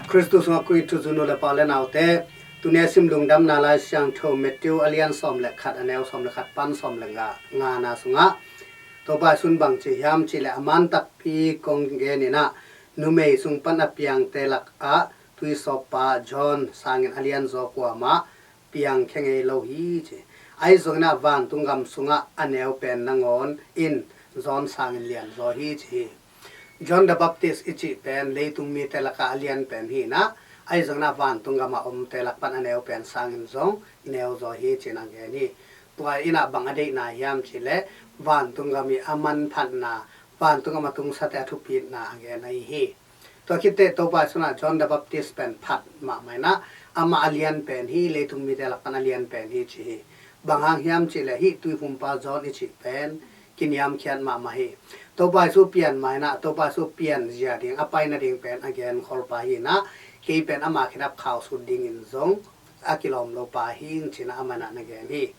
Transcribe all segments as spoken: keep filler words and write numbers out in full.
Khristu sungah kong it thu zu nu le pa u le naute, tuni a sim lungdamna Lai Siangtho Matthew a lian sawm le khat, a neu sawm le khat pan sawm le nga, ngana sungah Topa Jesu'n bang ci hiam cih leh, a man takpi kong gen in ah, numei sung pan a piangte lakah tuisawppa John sangin a lianzaw kuamah piangkhia ngei lo hi, ci. Ahi zongin ah vantung gam sungah a neu pen nangawn in John sangin lianzaw hi, ci hi. John the Baptist i cih pen leitung mite lakah a lian pen hi in ah, ahi zongin ah vantung gam a omte lak pan a neu pen sangin zong neuzaw hi, ci-in a gen hi. Tua in ah bang a deihna hiam cih leh, vantung gam i a manphatna, vantung gam a tungsate a thupitna a gen ahi hi. Tua khit teh Topa Jesu'n ah John the Baptist pen phat mahmah in ah, amah a lian pen hi, leitung mite lak pan a lian pen hi, ci hi. Bang hang hiam cih leh, hih tuiphumpa John i cih pen kiniamkhiat mahmah hi. Topa Jesu pian ma in ah, Topa Jesu pianzia ding, a pai nading pen a genkhol pa hi in ah, kei pen ama khedap khau sut dingin zong a kilawm lo pa hi ing, ci-in ah amah in ah na gen hi.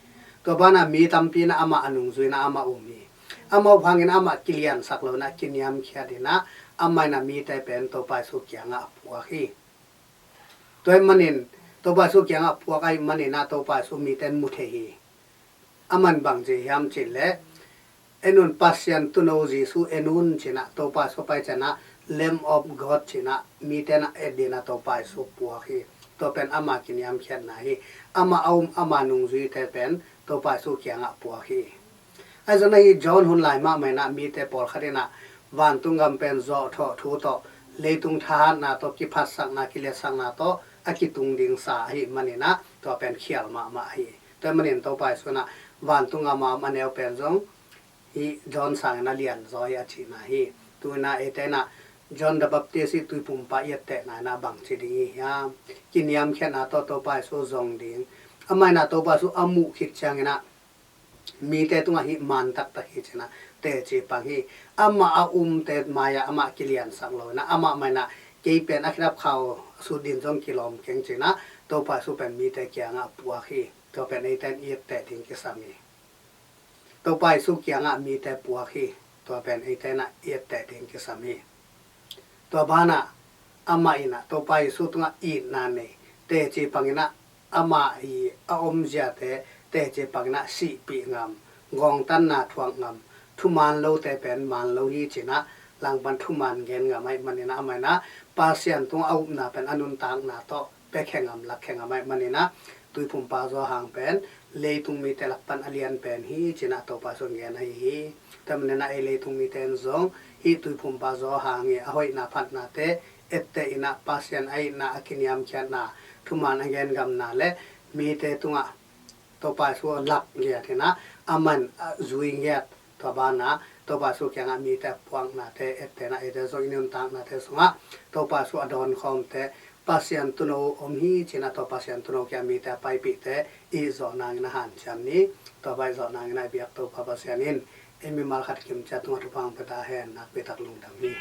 Tua banah mi tampi in ah amah a nungzui in ah amah um hi. Amah uh hangin amah kiliansak lo in ah, kiniamkhiat in ah, amah in ah mite pen Topa Jesu kiangah a puak hi. Tua ahih manin, Topa Jesu kiangah a puak ahih manin ah Topa Jesu mite in mu thei hi. Aman bang ci hiam cih leh, "En un, Pasian Tuuno Jesu en un," ci-in ah Topa Jesu pai ciangin ah, "Lamb of God," ci-in ah mite in ah et dingin ah Topa Jesu puak hi. Tua pen ama kiniamkhiatna hi. Amah a um, ama nungzuite pen Topa Jesu kiangah puak hi. Ahi zongin ah hih John hun lai mahmah in ah mite pawlkhat in ah vantung gam pen zawhthawh thu tawh, leitung thahatna tawh, kiphatsakna, kiliatsakna tawh a kitung ding sa ahih manin ah, tua pen khial mahmah hi. Tua ahih manin Topa Jesu'n ah vantung gam a om a neu pen zong hih John sangin a lianzaw hi, a cihna hi. Tu-in ah eite in ah John the Baptist i tuiphumpa i ettehna in ah bang ci ding i hi hiam? Kiniamkhiatna tawh Topa Jesu zong ding. Amah in ah Topa Jesu a muh khit ciangin ah mite tungah hih man taktak hi, ci-in ah teci pang hi. Amah a umte mai-ah amah kiliansak lo in ah, amah mah in ah, "Kei pen a khedap khau sut dingin zong kilawm keng," ci-in ah Topa Jesu pen mite kiangah a puak hi. Tua pen eite in i etteh ding kisam hi. Topa Jesu kiangah mite puak hi. Tua pen eite in ah i etteh ding kisam hi. Tua banah amah in ah Topa Jesu tungah itna nei, teci pang in ah amah i a omziate teci pang in ah sihpih ngam, gawngtanna thuak ngam, thuman lote pen man lo hi, ci-in ah langpan thuman gen ngam ahih manin ah, amah in ah Pasian tungah a upna pen a nuntakna tawh piakhia ngam, lakkhia ngam ahih manin ah, tuiphumpa Johan pen leitung mite lak pan a lian pen hi, ci-in ah Topa Jesu'n gen ahi hi. Tua ahih manin ah ei leitung mite in zong hih tuiphumpa Johan i a hoihna phatnate etteh in ah, Pasian a itna, a kiniamkhiatna, thuman a gen ngamna le mite tungah Topa Jesu a lak ngiat in ah, aman a zui ngiat, tua banah Topa Jesu kiangah mite a puaknate etteh in ah, eite zong i nuntaknate sungah Topa Jesu a dawnkhawmte, Pasian Tuuno om hi, ci-in ah tua Pasian Tuuno kiangah mite a paipihte i hih zawh nangin ah hanciam ni. Tua bang i hih zawh nangin ah i biak Topa Pasian in ei mimal khat kim ciat tungah thupha hong pia ta hen. Nakpi tak lungdam hi.